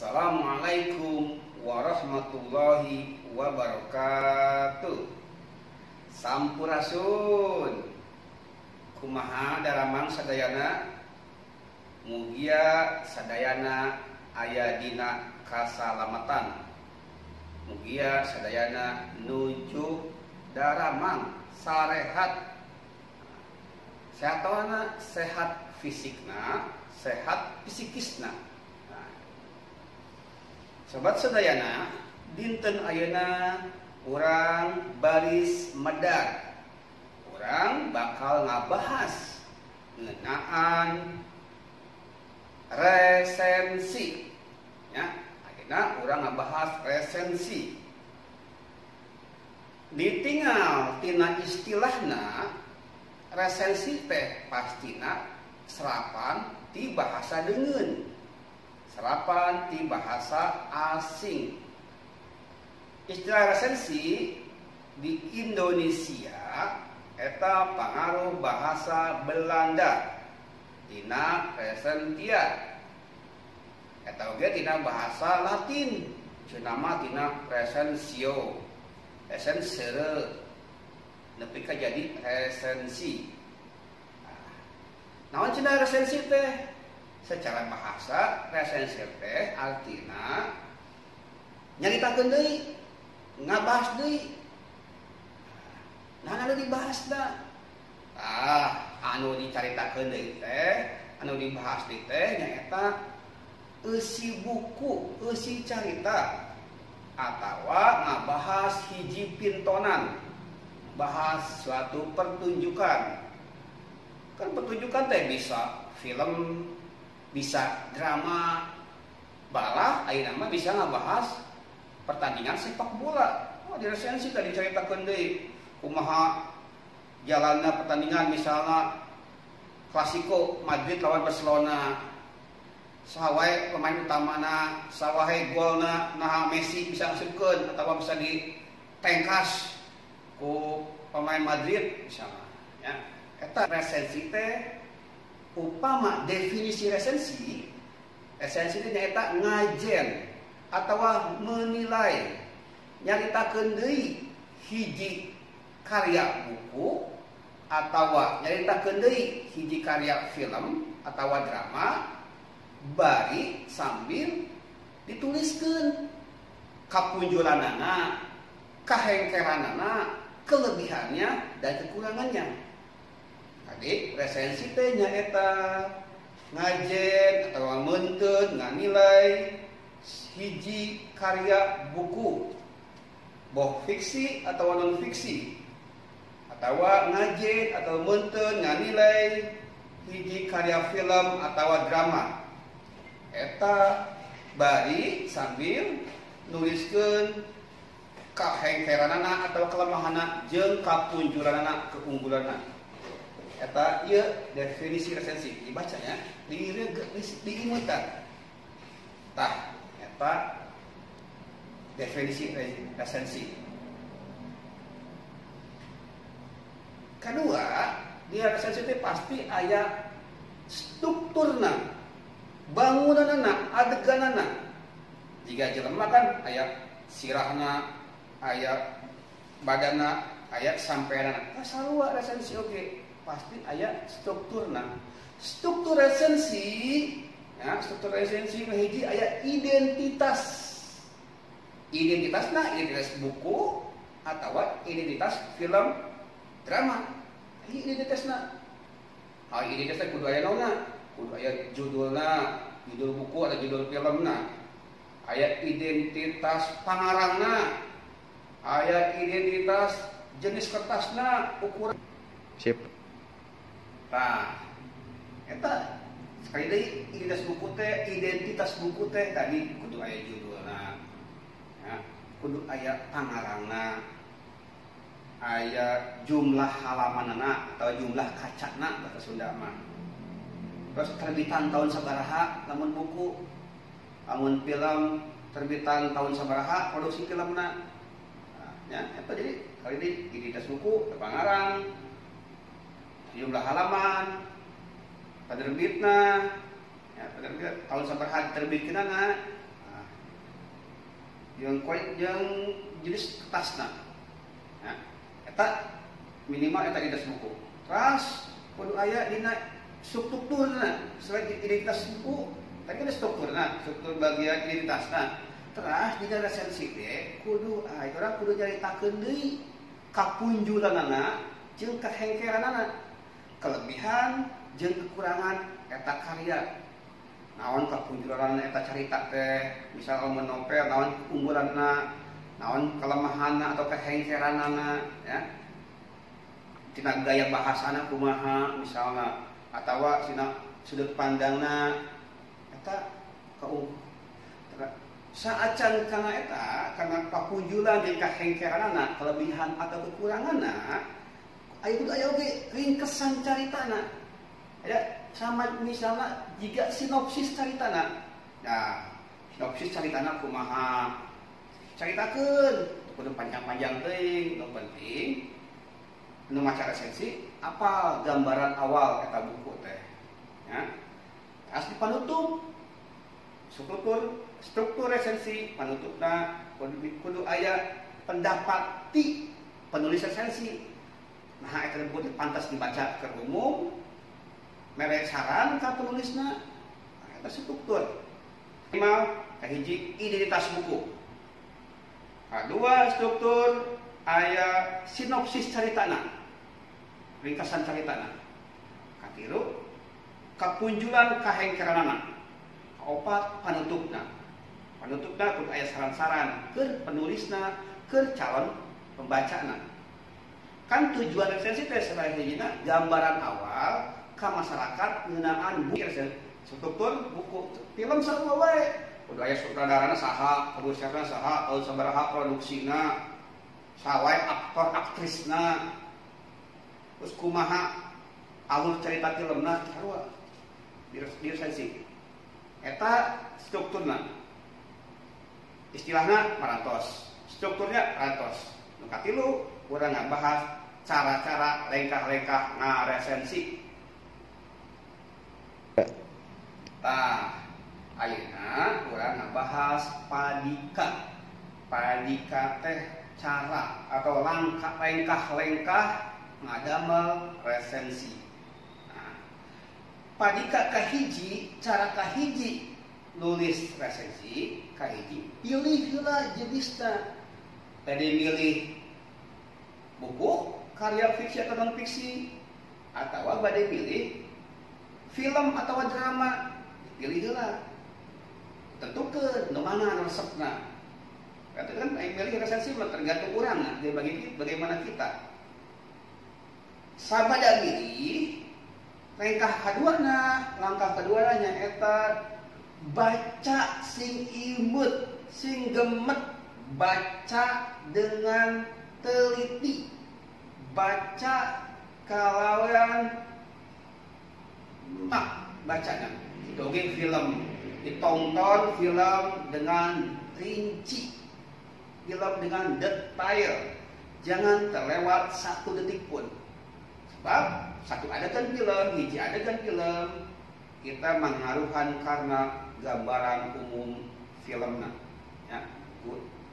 Assalamualaikum warahmatullahi wabarakatuh. Sampurasun. Kumaha daramang sadayana? Mugia sadayana aya dina kasalamatan. Mugia sadayana nuju daramang sarehat. Sehat tawana, sehat fisikna, sehat psikisna. Sobat sadayana, dinten ayeuna urang baris medar. Urang bakal ngabahas ngeunaan resensi. Ya, ayeuna urang ngabahas resensi. Ditinggal tina istilahna, resensi teh pastina serapan ti bahasa deungeun. Serapan di bahasa asing. Istilah resensi di Indonesia eta pangaruh bahasa Belanda tina resentia, eta oge tina bahasa Latin cenah tina resensio, resensere nepi ka jadi resensi. Nah, naon cenah resensi teh? Secara bahasa resensi teh artina nyaritakeun deui, ngabahas deui. Nah, anu dibahasna. Tah, anu dicaritakeun deui teh, anu dibahas deui teh nyaeta eusi buku, eusi carita atawa ngabahas hiji pintonan, bahas suatu pertunjukan. Kan pertunjukan teh bisa film, bisa drama, balah ayeuna mah bisa ngabahas pertandingan sepak bola. Oh, diresensi tadi caritakeun deui kumaha jalanna pertandingan, misalnya Clasico Madrid lawan Barcelona, saha wae pemain utamana, saha wae golna, naha Messi bisa ngasupkeun atawa bisa ditengkas ku pemain Madrid misalnya, ya. Eta resensi teh upama definisi resensi, resensi itu nyaeta ngajen atau menilai, nyaritakeun deui hiji karya buku atau nyaritakeun deui hiji karya film atau drama bari sambil dituliskeun kapunjulanana, kahengkeranana, kelebihannya dan kekurangannya. Tadi resensi teh nyaeta ngajen atau meunteun nganilai hiji karya buku, boh fiksi atau non fiksi, atau ngajen atau meunteun nganilai hiji karya film atau drama. Eta bari sambil nuliskeun kahengkeranana atau kelemahanana jeung kapunjuranana, keunggulanana. Eta ieu definisi resensi dibacanya diimutan. Tah, eta definisi resensi. Kedua, di resensi itu pasti aya strukturna, bangunanana, adeganana. Jika jelema kan aya sirahna, aya badana, aya sampeanana. Tah sarua resensi oge. Pasti aya strukturna. Struktur resensi, ya, struktur resensi hiji aya identitas. Identitasna identitas buku atau identitas film drama. Hiji identitasna. Ah, identitasna kudu aya naonna? Kudu aya judulna, judul buku atau judul filmna. Aya identitas pangarangna. Aya identitas jenis kertasna, ukuran. Sip. Nah, eta sekali deui identitas buku teh tadi kudu aya judulna, ya, kudu aya pangarangna, aya jumlah halamanana atau jumlah kacana bahasa Sunda mah. Terus terbitan tahun sabaraha lamun buku, lamun film terbitan tahun sabaraha produksi filmna. Nah, ya, eta jadi kali deui identitas buku, pangarang, jumlah halaman, penerbitna, ya, penerbit tahun sabaraha diterbitkeunana. Nah, Jeung jeung jenis kertasna. Nah, eta minimal eta identitas buku. Terus kudu aya dina strukturna, selain identitas buku, tadi ada strukturna, struktur bagian identitasna. Terus dina resensi teh kudu aya urang kudu nyaritakeun deui kapunjulanana jeung kahengkeranana, kelebihan jeung kekurangan eta karya. Naon kapunjulanana eta carita teh, misal lamun novel naon keunggulanna, naon kelemahanna atau kahengkeranana ya. Tina gaya bahasana kumaha misalna, atawa tina sudut pandangna eta saacan kana eta kana kapunjulan jeung kahengkeranana, kelebihan atau kekuranganna, aya kudu aya oge ringkesan caritana. Ada sama misalnya jika sinopsis caritana. Nah, sinopsis caritana kumaha? Caritakeun, kudu panjang-panjang teuing, nu penting nu maca resensi apa gambaran awal eta buku teh. Ya. Terus di panutup struktur resensi panutupna kudu aya pendapat ti penulis resensi. Nah, eta buku teh pantas dibaca ke umum, mere saran ka penulisna, eta struktur. Lima, kahiji identitas buku. Kadua struktur aya sinopsis caritana, ringkasan caritana. Katilu kapunjulan kahengkeranana. Kaopat panutupna. Panutupna kudu aya saran-saran keur penulisna, keur calon pembacana. Kan tujuan resensi teh salahijina gambaran awal ka masyarakat ngeunaan buku, struktur buku, film sarua wae. Kudu aya sutradarana saha, produserna saha, tahun sabaraha produksina, saha wae aktor aktrisna. Terus kumaha alur cerita filmna sarua di resensi. Eta strukturna. Istilahna parantos, strukturnya parantos. Nu katilu urang ngabahas cara-cara lengkah-lengkah ngaresensi. Tah, ayeuna urang ngabahas padika. Padika teh cara atau langkah lengkah-lengkah ngadamel resensi. Nah, padika kahiji, cara kahiji nulis resensi kahiji, pilih heula jenisna. Tadi milih buku karya fiksi atau non fiksi, atau bade milih film atau drama, pilih heula. Tentukeun nu mana resepna. Kata kan milih resensi mah tergantung urang, nah, bagaimana kita. Sabada milih, langkah kaduana, langkah kaduana nyaeta baca sing imut, sing gemet, baca dengan teliti, baca kalawan mak bacanya. Itu oge film, ditonton film dengan rinci, film dengan detail, jangan terlewat satu detik pun. Sebab satu adegan film, hiji adegan film, kita mengaruhan karena gambaran umum filmna, ya,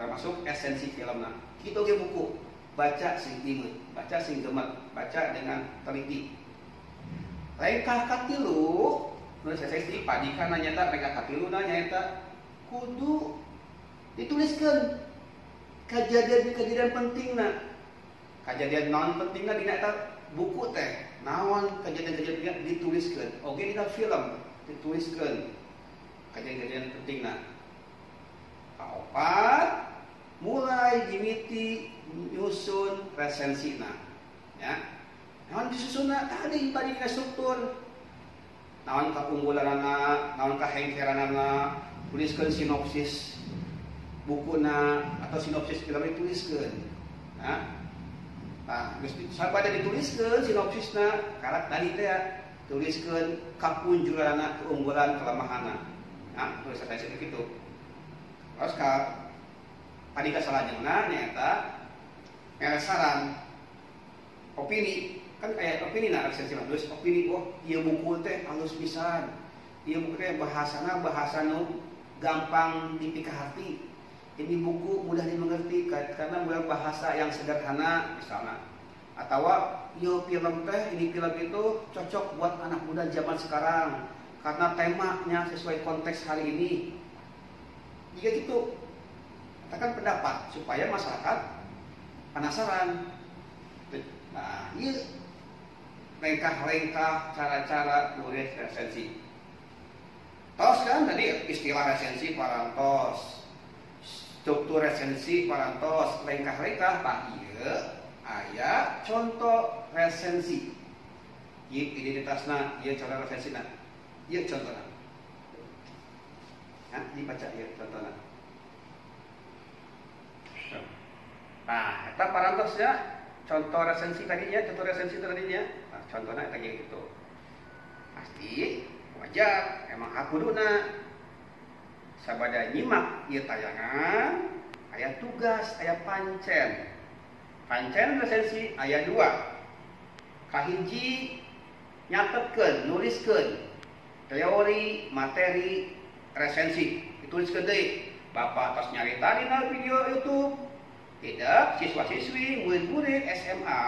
termasuk esensi filmna. Kita oge buku, baca sing imut, baca sing gemet, baca dengan teliti. Lengkah katilu, nulis esensi padika nanyata, lengkah katilu nanyata kudu dituliskan kejadian-kejadian pentingna, kejadian non pentingna dina eta buku teh, naon kejadian-kejadian dituliskan. Oke, dina film dituliskan kejadian-kejadian pentingna. Kaopat, mulai dimiti nyusun resensina, ya. Naon disusunna tadi bari dina struktur. Naon kaunggulanana, naon kahengkeranana, tuliskeun sinopsis bukuna atau sinopsis film dituliskeun. Nah, nah, geus sabada dituliskeun sinopsisna, karak tadi teh tuliskeun kapunjulanana, keunggulan, kelemahanna. Nah, tulis resensi kitu. Terus ka padika salajengna nyaeta mere saran opini, kan kayak opini nah resensi mah tulis opini, oh ieu buku teh halus pisan, ieu buku teh bahasana bahasa nu gampang dipikahati, Ini buku mudah dimengerti karena menggunakan bahasa yang sederhana misalnya. Atau yo film teh ini film itu cocok buat anak muda zaman sekarang karena temanya sesuai konteks hari ini. Jika gitu, katakan pendapat supaya masyarakat penasaran. Nah, ini lengkah-lengkah cara-cara nulis resensi. Tos kan tadi istilah resensi parantos, struktur resensi parantos, lengkah-lengkah tah ieu aya contoh resensi. Ieu identitasna, ieu contoh resensina. Ieu contohna. Nah, dibaca ieu contohna. Nah, eta parantos ya, contoh resensi tadinya, contoh resensi tadinya. Nah, contohnya eta gitu. Pasti wajar, emang hakuduna. Sabada nyimak ieu tayangan, aya tugas, aya pancen. Pancen resensi aya dua. Kahiji nyatetkeun, nuliskeun teori, materi resensi, dituliskeun deui. Bapak tos nyarita dina video YouTube. Tidak, siswa-siswi, murid-murid SMA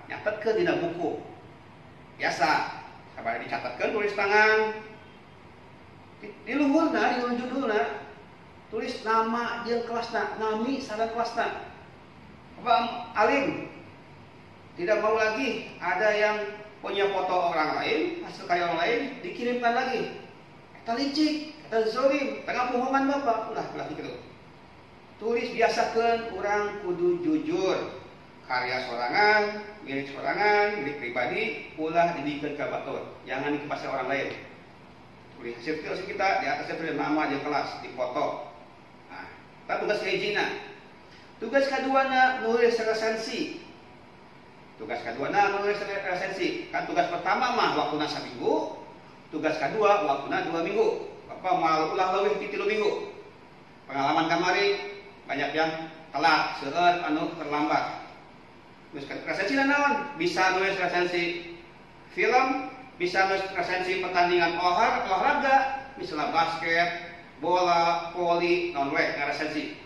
nyatetkeun dina buku. Biasa, sabada dicatatkeun tulis tangan. Di luhurna, di judulna tulis nama jeung kelasna, nami sareng kelasna. Bapak alim tidak mau lagi ada yang punya foto orang lain, hasil karya orang lain dikirimkan lagi. Eta licik, eta zolim, tengah bohongan bapak, ulah ulah gitu. Tulis biasakeun urang kudu jujur. Karya sorangan, milik sorangan, milik pribadi, ulah dibikeun ka batur. Jangan dikepasnya orang lain. Tulis hasil tulis kita di atasnya tulis nama jeung kelas, dipoto. Nah, eta tugas kahijina. Tugas kaduana nulis resensi. Tugas kaduana nulis resensi. Kan tugas pertama mah waktuna saminggu, tugas kedua waktuna 2 minggu. Bapak moal ulah leuwih ti 3 minggu. Pengalaman kamari banyak yang telat, seueur anu terlambat. Nulis resensi naon? Bisa nulis resensi film, bisa nulis resensi pertandingan olahraga, misalnya basket, bola, voli, naon we ngaresensi.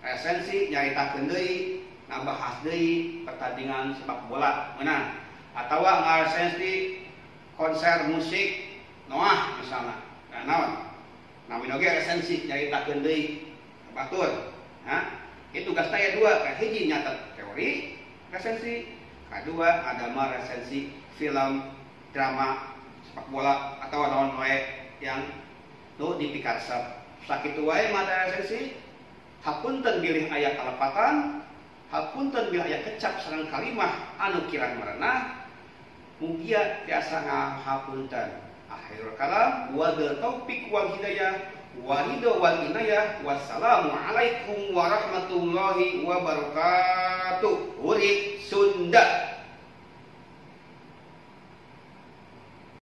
Resensi nyaritakeun deui, ngabahas deui pertandingan sepak bola meunang. Atawa ngaresensi konser musik Noah misalnya. Nah, naon? Namina oge resensi nyaritakeun deui batur. Nah, itu tugasna aya dua, kahiji nyatet teori resensi, kadua ngadamel resensi film, drama, sepak bola atau naon wae yang nu dipikaresep. Sakitu wae materi resensi. Hapunten bilih aya kalepatan, hapunten bilih aya kecap sareng kalimah anu kirang merenah, mugia tiasa ngahapunten. Akhirul kalam wa bil taufik wal hidayah wa ridho wal inayah. Wassalamualaikum warahmatullahi wabarakatuh. Hurik Sunda.